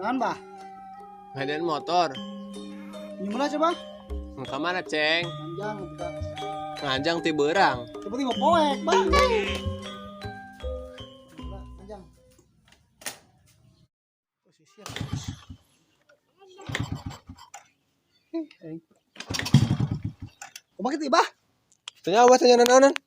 Naon, Bah? Ngadean motor. Gimana coba? Ka mana, Ceng? Nganjang buka. Nganjang ti beurang. Coba tiba poek, Bang. Bah, nganjang. Posisi apa? Eh, eh. Kumaha kitu, Bah? Tanya apa tanya naonan?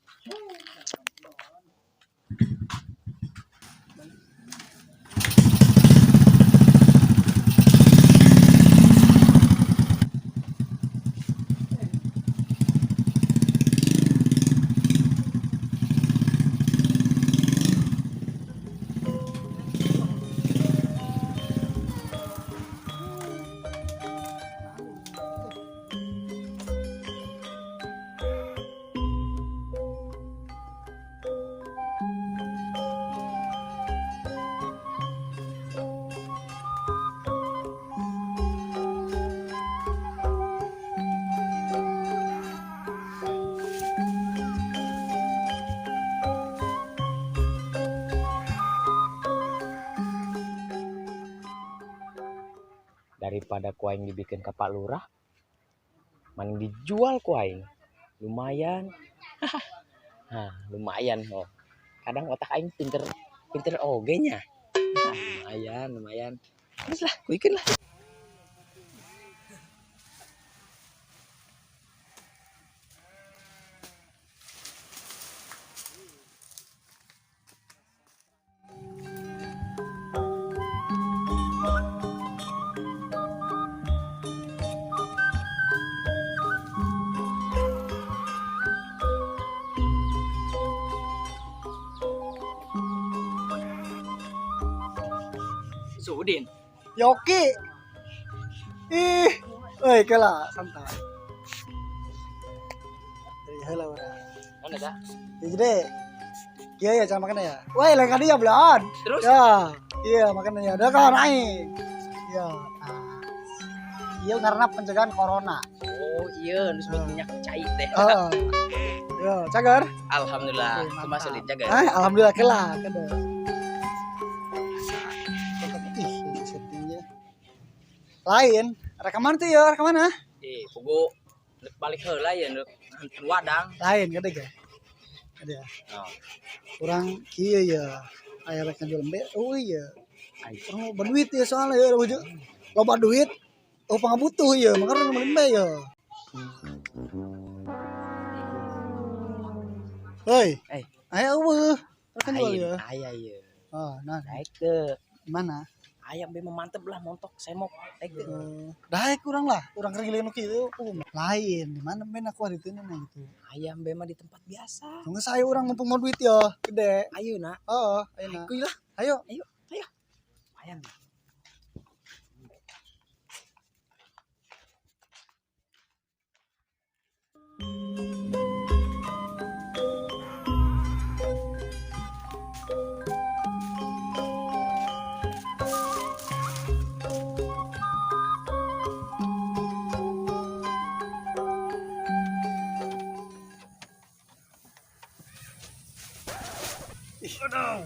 Daripada ku aing dibikin ke Pak Lurah, mending dijual ku aing. Lumayan. Nah, lumayan oh. Kadang otak aing pinter pinter oge nya. Nah, lumayan, lumayan. Terus lah, kuikeun lah. Sudin. Yoki. Ih, euy kela santai. Dari heula urang. Mana dah? Jadi kieu ya cara makannya ya. Wah, lain kali ya belon. Terus? Ya, iya makannya ya. Udah kan naik. Iya. Nah. Iya karena pencegahan corona. Oh iya, disebut minyak cai teh. Heeh. Yo, cager. Alhamdulillah. Oke, Kumaha mantap. Sudin cager? Ah, alhamdulillah kela kede. Ih, settingnya. Lain, rekaman tuh ya, rekaman ah. Eh, pugu rek balik heula ya rek nganter wadang. Lain kede ge. Kede ya. Oh. Kurang kieu ya. Aya rek ngajual embe. Oh iya. Ay. Urang loba duit ya soalnya ya loba, loba duit. Oh pangabutuh ya, makanya urang meuli embe ya. Hei. Eh. Aya eueuh. Rek jual Lain, ya. aya ieu. Oh, nah, Daek teu. mana? Ayam be mah mantep lah montok semok. Daek teu. Eh, daek kurang lah, urang keur nu kieu. Oh, lain, di mana men aku hari itu nah gitu. Ayam be mah di tempat biasa. Tunggu saya orang mumpung mau duit ya, gede. Ayo nak. Oh, ayo nah. Kuy lah. Ayo. Ayo, ayo. Ayam.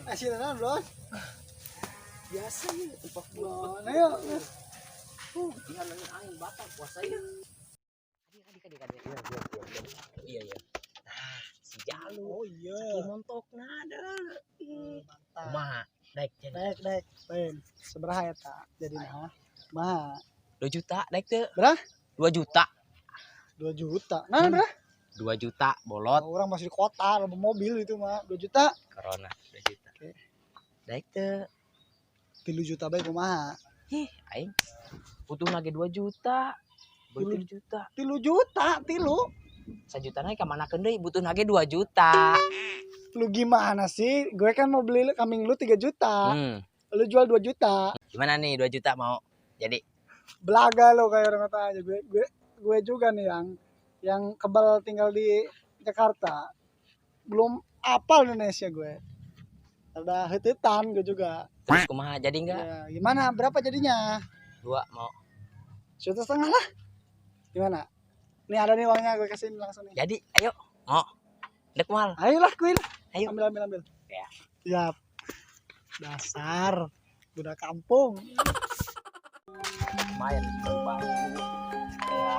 Asyik naon, Bro? Biasa ya tempat Belum. Ayo. Tinggal angin batal puasa ya. Adik adik adik adik. Iya iya iya. Iya iya. Nah, si Jalu. Oh iya. Si montok nada. Mantap. Kumaha? Daek jadi. Daek, daek. Lain. Sabaraha eta jadi nah. Mah, 2 juta daek teu. Berapa? 2 juta. 2 juta. Nah, berapa? 2 juta bolot. Oh, orang masih di kota, loba mobil itu mah. 2 juta. Corona 2 juta. Oke. Daek teu. 3 juta bae kumaha? Ih, aing butuh lagi 2 juta. Butuh 3 juta. 3 juta, tilu. Sajuta ka mana deui butuh lagi 2 juta. Lu gimana sih? Gue kan mau beli kambing lu 3 juta. Lu jual 2 juta. Gimana nih 2 juta mau? Jadi Belaga lo kayak orang kata aja. Gue juga nih yang kebal tinggal di Jakarta. Belum apal Indonesia gue. Ada hetetan gue juga. Terus kumaha jadi enggak? Ya, gimana? Berapa jadinya? 2 mau. 1,5 juta lah. Gimana? Nih ada nih uangnya gue kasihin langsung nih. Jadi ayo mau. Dek mal. Ayolah gue lah. Ayo. Ambil ambil ambil. Ya. Siap. Dasar budak kampung. Lumayan beli baju. Ya.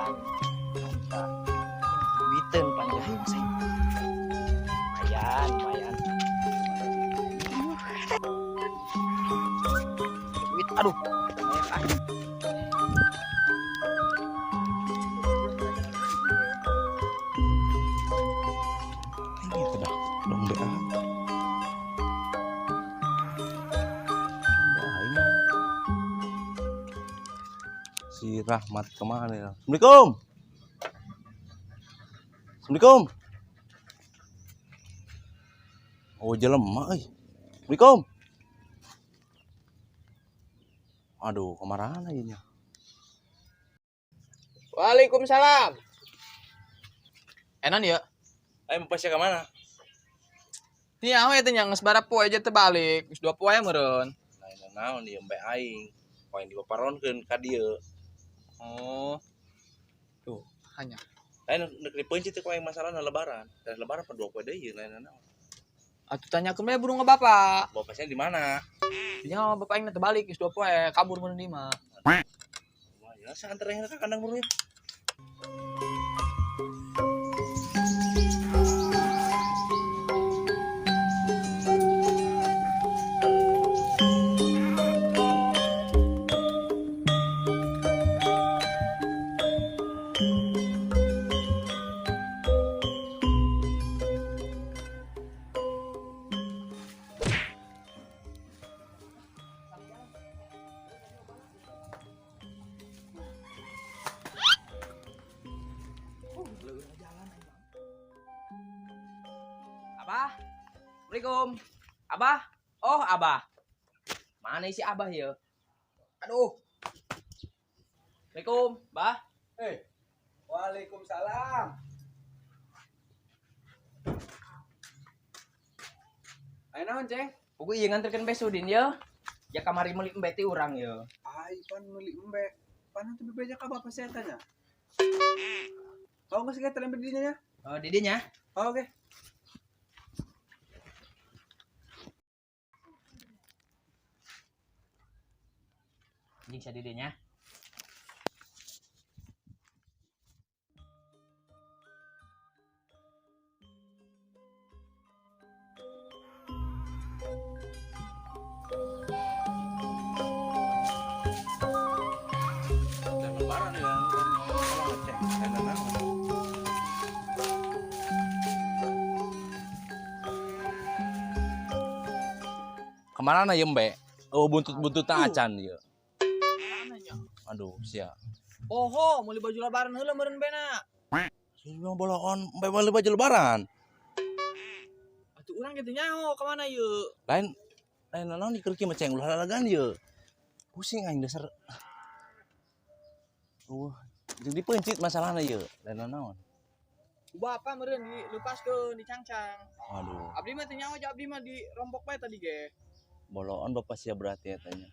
Bisa. Duiteun panjang sih. Lumayan, lumayan. Duit, aduh. Banyak ah. Ini itu dah, dong BA. Dong BA ini. Si Rahmat kemana ya? Assalamualaikum. Assalamualaikum. Oh, jelema euy. Assalamualaikum. Aduh, kemana ini? Waalaikumsalam. Enan ya? Ayo mau pasnya kemana? Nih awe teh nya geus barapo aja teh balik. Geus 2 poe meureun. Lain naon ieu embe aing. Poe dipaparonkeun ka dieu. Oh. Tuh, hanya. Lain nek dipeuncit teh ku aing masalahna lebaran. Dan lebaran pa 2 poe deui lain naon. Atuh tanyakeun bae burung ka bapak. Bapak saya di mana? Nya bapak aing teh balik geus 2 poe, kabur mun di mah. Wah, ya saanter ka kandang burungnya. Abah. Assalamualaikum. Abah. Oh, Abah. Mana si Abah ya? Aduh. Assalamualaikum, Bah. Waalaikumsalam. Ayo naon, Ceng? Pugu ieu nganterkeun be Sudin ye. Ya kamari meuli embe ti urang ye. Ai pan meuli embe. Pan teu bebeja ka bapak saya tanya. Oh, geus ge teh dinya nya. Oh, didinya. Oh, oke. Anjing sia didinya. Dan lebaran ya, ngecek. Lain naon. Kemana na embe? Oh, buntut-buntutna acan ieu. Aduh, sia. Poho, meuli baju lebaran heula meureun bena. Sia bilang boloon, embe meuli baju lebaran. Atuh urang ge teu nyaho ka mana ieu. Lain lain naon dikerki mah ceng ulah lalagan ieu. Pusing aing dasar. Wah, jeung dipeuncit masalahna ieu. Lain naon. Ku bapak meureun dileupaskeun, dicangcang. Aduh, Abdi mah teu nyaho aja abdi mah dirompok bae tadi ge. Boloon bapak sia berarti eta nya.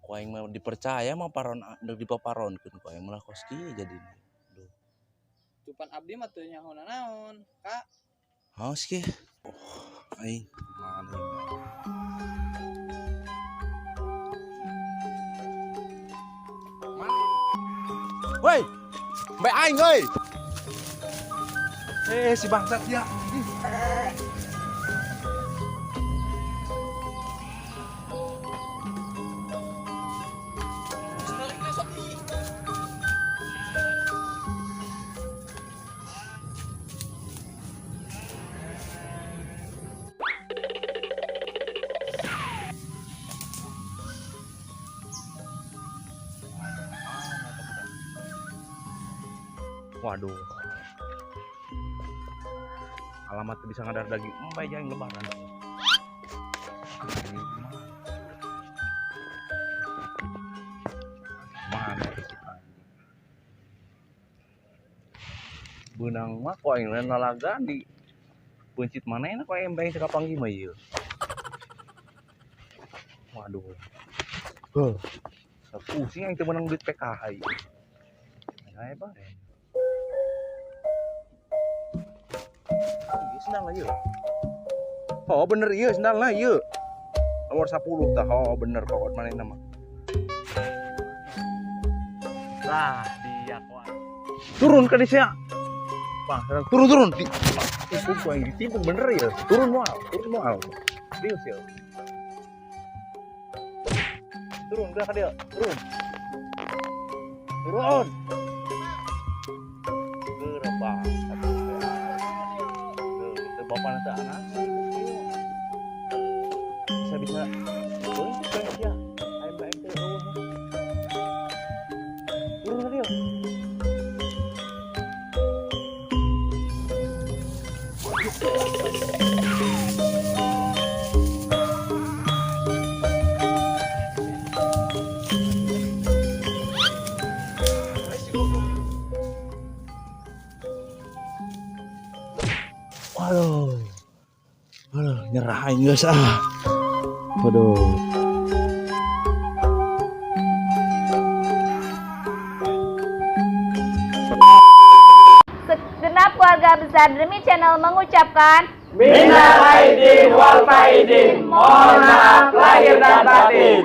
Ku aing mah dipercaya mah paron deuk dipaparonkeun ku aing malah kos kieu jadina. Aduh. Tupan abdi mah teu nyaho nanaon, Kak. Haus kieu. Oh, aing mana ini? Woi, mbak aing euy. Si bangsat ya. Waduh. Alamat bisa ngadar daging embe jangan lebaran. Mana itu si anjing? Beunang mah ku aing lain lalagan di peuncit manehna ku aing embe teu kapanggih mah ieu. Waduh. Heuh. Pusing aing teu meunang duit PKH ieu. Ayo bae. Iya, sendal lah, iya. Oh, bener, iya, sendal lah, iya. Nomor 10 tah. Oh, bener kokot manehna mah. Lah, dia kuat. Turun ke desa. Bang, turun turun. Timpung ku aing ditimpung bener ya. Turun moal, turun moal. Serius ya. Turun gerak ka dia, turun. Turun. Geura bang. Tuh, bapak nanti anak. Bisa bisa. Boleh ya. Aing aing teh eueuh. Turun ka dia. Waduh. Aduh, nyerah aing geus ah. Waduh. Segenap keluarga besar Demi Channel mengucapkan Minal aidin wal faidin. Mohon maaf lahir dan batin.